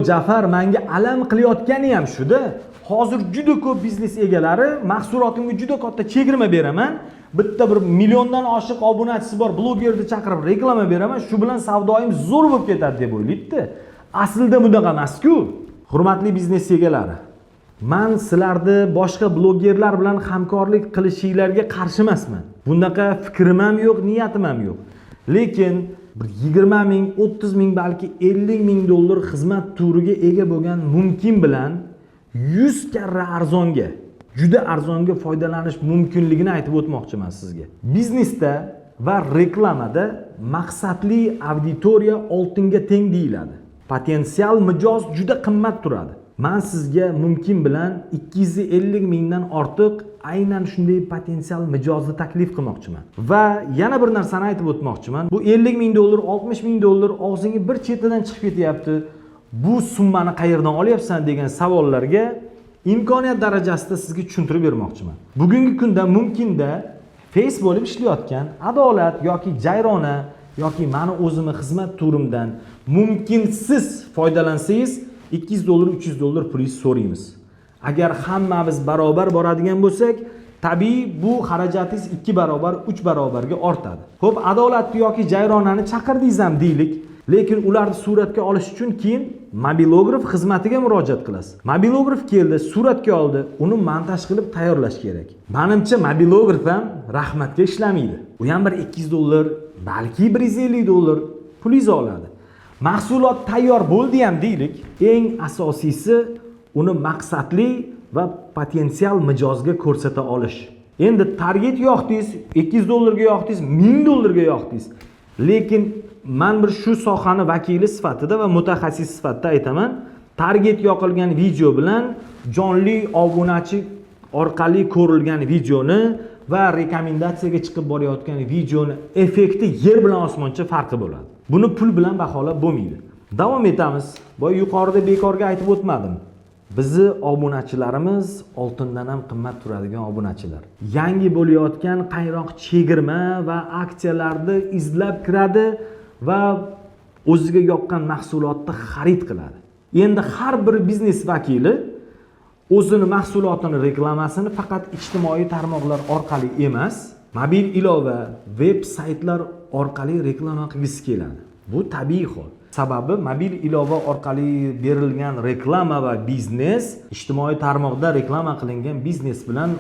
Jafar, manga alam qilayotgani ham shuda. Hozir juda ko'p biznes egalari "Mahsulotimga juda katta chegirma beraman, bitta bir milliondan oshiq obunachisi bor blogerni chaqirib reklama beraman, shu bilan savdoyim zo'r bo'lib ketadi", deb o'ylaydida. Aslida bunaqa emasku. Hurmatli biznes egalari, man sizlarni boshqa blogerlar bilan hamkorlik qilishinglarga qarshi emasman. Bunaqa fikrim ham yo'q, niyatim ham yo'q. Lekin bir 20 ming, 30 ming, balki 50 ming dollar xizmat turiga ega bo'lgan Mumkin bilan 100 karra arzonga, juda arzonga foydalanish mumkinligini aytib o'tmoqchiman sizga. Biznesda va reklamada maqsadli auditoriya oltinga teng deyiladi. Potensial mijoz juda qimmat turadi. Man sizga Mumkin bilan 250 mingdan ortiq aynan shunday potensial mijozni taklif qilmoqchiman. Va yana bir narsani aytib o'tmoqchiman: bu 50 ming dollar, 60 ming dollar og'zingni bir chetidan chiqib ketyapti, bu summani qayerdan olyapsan degan savollarga imkoniyat darajasida sizga tushuntirib bermoqchiman. Bugungi kunda Mumkinda face bo'lib ishlayotgan Adolat yoki Jayrona yoki mani o'zimni xizmat turimdan mumkin siz foydalansangiz, 200 dollar, 300 dollar pulingizni so'raymiz. Agar hammamiz barobar boradigan bo'lsak, tabiiy, bu xarajatingiz 2 barobar, 3 barobarga ortadi. Ho'p, Adolatni yoki Jayronani chaqirdingiz ham deylik, lekin ularni suratga olish uchun keyin mobilograf xizmatiga murojaat qilasiz. Mobilograf keldi, suratga oldi, uni montaj qilib tayyorlash kerak. Manimcha, mobilograf ham rahmatga ishlamaydi, u ham bir 200 dollar, balki 150 dollar pulingizni oladi. Mahsulot tayyor bo'ldi ham deylik, eng asosiysi uni maqsadli va potensial mijozga ko'rsata olish. Endi target yoqdingiz, 200 dollarga yoqdingiz, 1000 dollarga yoqdingiz, lekin man bir shu sohani vakili sifatida va mutaxassis sifatida aytaman: target yoqilgan video bilan jonli obunachi orqali ko'rilgan videoni va rekomendatsiyaga chiqib borayotgan videoni effekti yer bilan osmoncha farqi bo'ladi. Buni pul bilan baholab bo'lmaydi. Davom etamiz. Boya yuqorida bekorga aytib o'tmadim, bizni obunachilarimiz oltindan ham qimmat turadigan obunachilar. Yangi bo'layotgan qayroq chegirma va aksiyalarni izlab kiradi va o'ziga yoqqan mahsulotni xarid qiladi. Endi har bir biznes vakili o'zini mahsulotini reklamasini faqat ijtimoiy tarmoqlar orqali emas, mobil ilova, veb saytlar orqali reklama qilgisi keladi. Bu tabiiy hol, sababi mobil ilova orqali berilgan reklama va biznes ijtimoiy tarmoqda reklama qilingan biznes bilan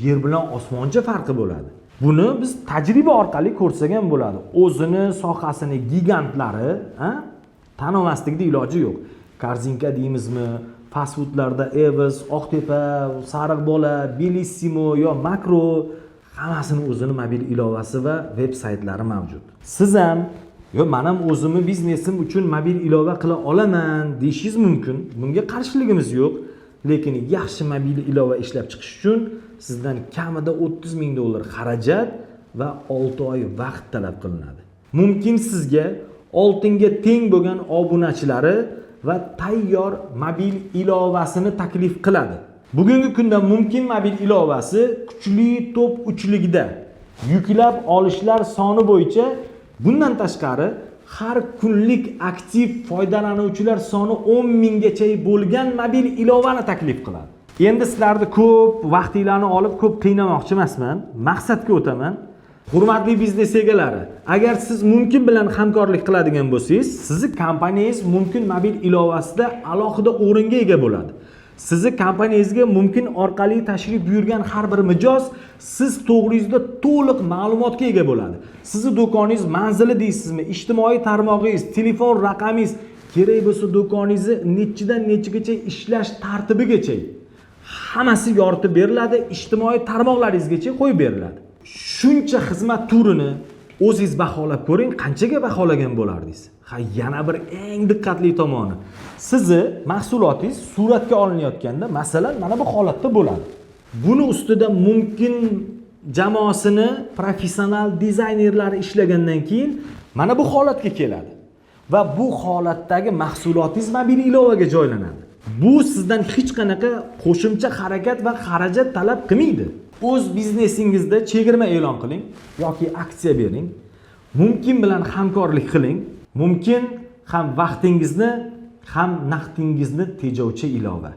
yer bilan osmoncha farqi bo'ladi. Buni biz tajriba orqali ko'rsak ham bo'ladi. O'zini sohasini gigantlari a, tan olmaslikni iloji yo'q. Korzinka deymizmi, fast foodlarda Evos, Oqtepa, Sariq bola, Bellissimo yo Makro, hammasini o'zini mobil ilovasi va veb saytlari mavjud. Siz ham "Yo, man ham o'zimni biznesim uchun mobil ilova qila olaman", deyishingiz mumkin. Bunga qarshiligimiz yo'q, lekin yaxshi mobil ilova ishlab chiqish uchun sizdan kamida 30 ming dollar xarajat va 6 oy vaqt talab qilinadi. Mumkin sizga oltinga teng bo'lgan obunachilari va tayyor mobil ilovasini taklif qiladi. Bugungi kunda Mumkin mobil ilovasi kuchli top uchligida yuklab olishlar soni bo'yicha, bundan tashqari har kunlik aktiv foydalanuvchilar soni 10 minggacha bo'lgan mobil ilovani taklif qiladi. Endi sizlarni ko'p vaqtinglarni olib, ko'p qiynamoqchi emasman, maqsadga o'taman. Hurmatli biznes egalari, agar siz Mumkin bilan hamkorlik qiladigan bo'lsangiz, sizni kompaniyangiz Mumkin mobil ilovasida alohida o'ringa ega bo'ladi. Sizni kompaniyangizga Mumkin orqali tashrif buyurgan har bir mijoz siz to'g'ringizda to'liq ma'lumotga ega bo'ladi. Sizni do'koningiz manzili deysizmi, ijtimoiy tarmog'ingiz, telefon raqamingiz, kerak bo'lsa do'koningizni nechidan nechagacha ishlash tartibigacha hammasi yoritib beriladi, ijtimoiy tarmoqlaringizgacha qo'yib beriladi. Shuncha xizmat turini o'zingiz baholab ko'ring, qanchaga baholagan bo'lardingiz? Ha, yana bir eng diqqatli tomoni: sizni mahsulotingiz suratga olinayotganda, masalan, mana bu holatda bo'ladi. Buni ustida Mumkin jamoasini professional dizaynerlari ishlagandan keyin mana bu holatga keladi va bu holatdagi mahsulotingiz mobil ilovaga joylanadi. Bu sizdan hech qanaqa qo'shimcha harakat va xarajat talab qilmaydi. O'z biznesingizda chegirma e'lon qiling yoki aksiya bering, Mumkin bilan hamkorlik qiling. Mumkin ham vaqtingizni ham naqdingizni tejovchi ilova.